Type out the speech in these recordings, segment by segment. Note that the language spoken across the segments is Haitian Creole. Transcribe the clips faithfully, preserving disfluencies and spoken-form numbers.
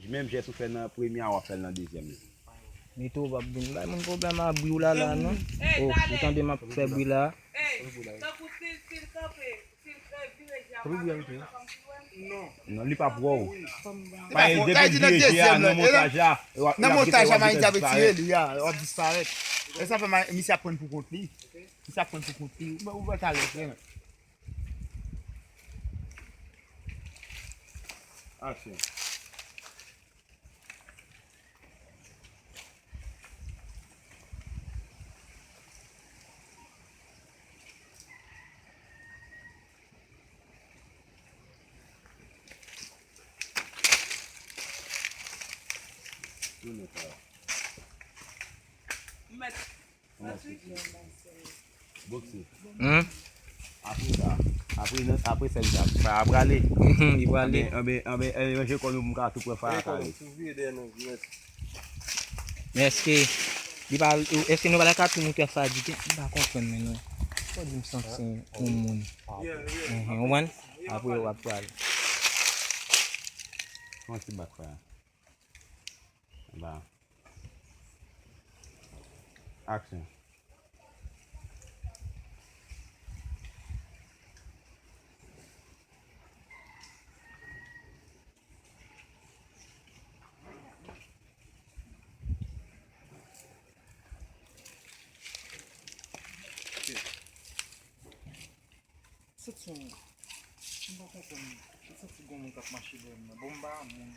Menm jès ou fè nan premye a, w ap fè l nan dezyèm li. Mito w p ap vin bay moun pwoblèm a bri w la la non. Oh, ou tande m ap fè bri la. Ey, tankou si, si l kanpe, si l, eh, vire je a, w pa wè l, w pa konn si l wè m. Non, li p ap wè w. Paske depi l vire je a nan montaj la, nan montaj la, Manny ap retire li a, w ap disparèt. E sa fè misye ap pran pou kont li. Misye ap pran pou kont li. Ou wè talè, frè. Aksyon. Tounen sa. Mèt. Kòman se ye? Bokse. Hmm? Apre sa, apre, apre sèn sa, Faya prale. Li prale. Anben, anben, anben, anben, ranje kò nou pou m ka tou pran Faya kare. Men èske li pa, èske nou pa ta ka tou moute Faya di ke m pa konprann men non. Fò di m santi yon moun. Enhen, ou konprann? Apre w ap prale. Kòman se bat Faya? Ba. Aksyon. Santi yon, m pa konprann, m santi gon moun k ap mache dèyè m nan. Bon, m pa moun.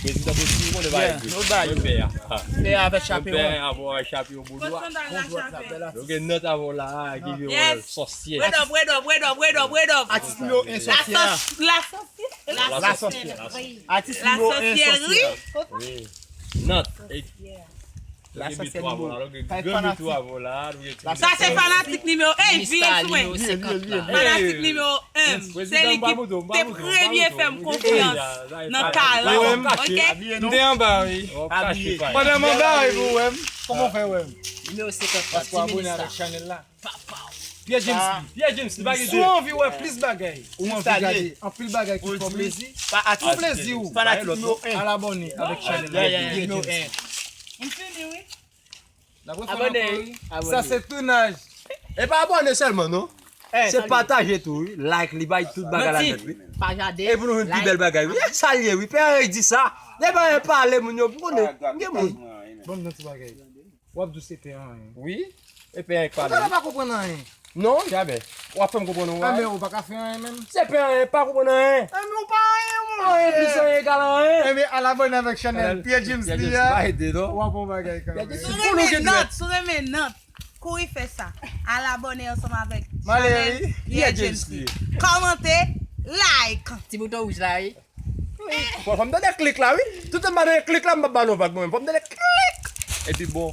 Prezidan Bosni, konnen bagay. Yo bay. Yo pè a. Pè avèk chape. Yo pè a, bon, chape yo boudwa. Yo gen nòt avè w la, ki vin wè sòsyè. Red up, red up, red up, red up, red up. Atis nimewo en sòsyè a. La sòsyè. La sòsyè. Atis nimewo en sòsyè a. Wi. Nòt. La sòsyè nimewo. Sa se fanatik nimewo. Ey, vire sou mwen. Fanatik nimewo en. Se li ki te premye fè m konfyans nan talan. Ok? M te anba, wi. Pandan m anba, wi, pou wè m. Kòman w fè wè m? Nimewo senkant la. Paske w abone avèk chanèl la. Pierre James Lee. Pierre James Lee, pa gen de. Si w anvi wè plis bagay, ou anvi gade anpil bagay ki fè w plezi, pou plezi w, fanatik nimewo en. Al abone avèk chanèl la. M fini, wi. N ap refè l ankò, wi. Sa se tounaj. E pa abone sèlman, non. Se pataje tou, wi. Like li, bay tout bagay la nèt, wi. E pou nou jwenn pi bèl bagay, wi. E sa l ye, wi. Pè Henry di sa. Lè bagay pale, moun yo pou konnen. Gen moun. Ban m nan ti bagay. W ap di w se pè anyen. Wi. E pè anyen k pale. Ou pa konprann anyen. Non, jamè. W ap fè m konprann ou anyen. Enben, ou pa ka fè anyen menm. Se pè anyen, pa konprann anyen. Enben, ou pa anyen, mwen. Anyen plis anyen egal anyen. Enben, al abone avèk chanèl Pierre James Lee a. W ap wè yon bagay kanmenm. Si w renmen nòt, si w renmen nòt, kouri fè sa. Al abone ansanm avèk chanèl Pierre James Lee. Kòmante, like. Ti bouton wouj la, wi. Fò, fò m tande klik la, wi. Toutan m pa tande klik la, m p ap ba nou vag mwen menm. Fò m tande klik. Epi bon,